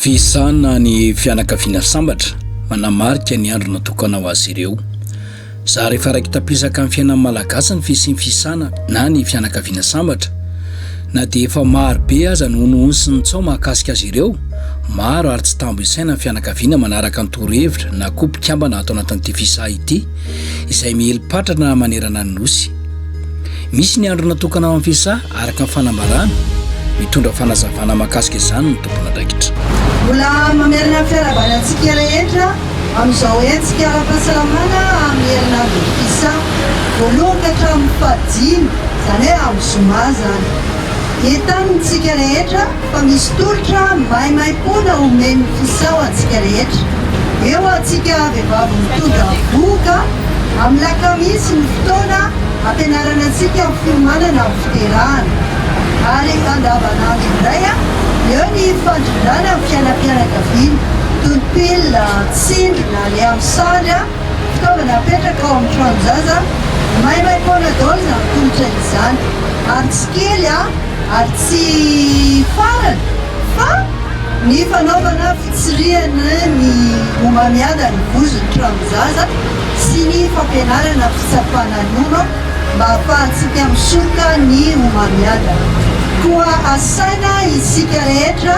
Fisahana ny fianakaviana sambatra, manamarika ny andro natokana ho azy ireo. Zary efa raiki-tapisaka amin'ny fiainan'ny Malagasy ny fisian'ny fisahana na ny fianakaviana sambatra. Na dia efa maro be aza ny honohono sy ny tsaho mahakasika azy ireo, maro ary tsy tambo isaina ny fianakaviana manaraka ny torohevitra na koa mpikambana ato anatin'ity fisaha ity, izay miely patrana manerana ny Nosy. Misy ny andro natokana ho an'ny fisaha, araka ny fanambarana. Mitondra fanazavana mahakasika izany ny tompon'andraikitra. Mbola mamerina ny fiarahabana antsika rehetra amin'izao hetsika ara-pahasalamana amin'ny herinandron'ny Fisa, voalohany ka hatramin'ny fahadimy, izany hoe amin'ny zoma izany. Entanintsika rehetra fa misy tolotra maimaimpoana omen'ny Fisa ho antsika rehetra. Eo antsika vehivavy mitondra vohoka, amin'ny lakamisy ny fotoana ampianarana antsika ny fiomanana amin'ny fiterahana. Ary andavanandro indray, eo ny fandrindrana ny fiainam-pianakaviana, toy ny pile, tsindrona, ny amin'ny sandry, fitaovana apetraka ao amin'ny tranon-jaza, maimaimpoana daholo izany tolotra izany. Ary tsy kely ary tsy farany fa ny fanaovana fitsirihana ny homamiadan'ny vozon'ny tranon-jaza sy ny fampianarana fitsapana nono mba hahafahantsika misoroka ny homamiadana. Koa asaina isika rehetra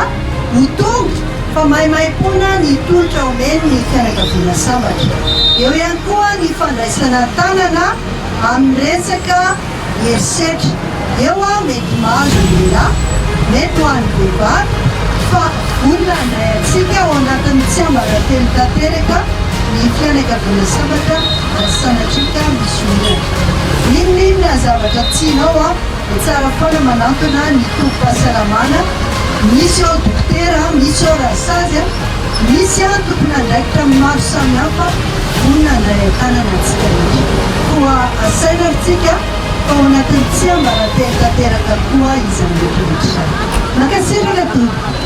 ho tonga fa maimaimpoana ny tolotra omeny ny fianakaviana sambatra. Eo ihany koa ny fandraisana an-tanana amin'ny resaka herisetra. Eo aho mety mahazo ny lehilahy, mety ho an'ny vehivavy, fa vonona handray antsika ao anatin'ny tsiambaratelo tanteraka ny fianakaviana sambatra raha sanatria ka misy olana. N'inon'inona zavatra tianao dia tsara foana manantona ny tobim-pahasalamana, misy ao dokotera, misy ao rasazy, misy tompon'andraikitra maro samihafa vonona handray an-tanana antsika rehetra. Koa asaina ry tsika fa ao anatin'ny tsiambaratelo tanteraka koa izany rehetra rehetra izany. Mankasitraka tompoko.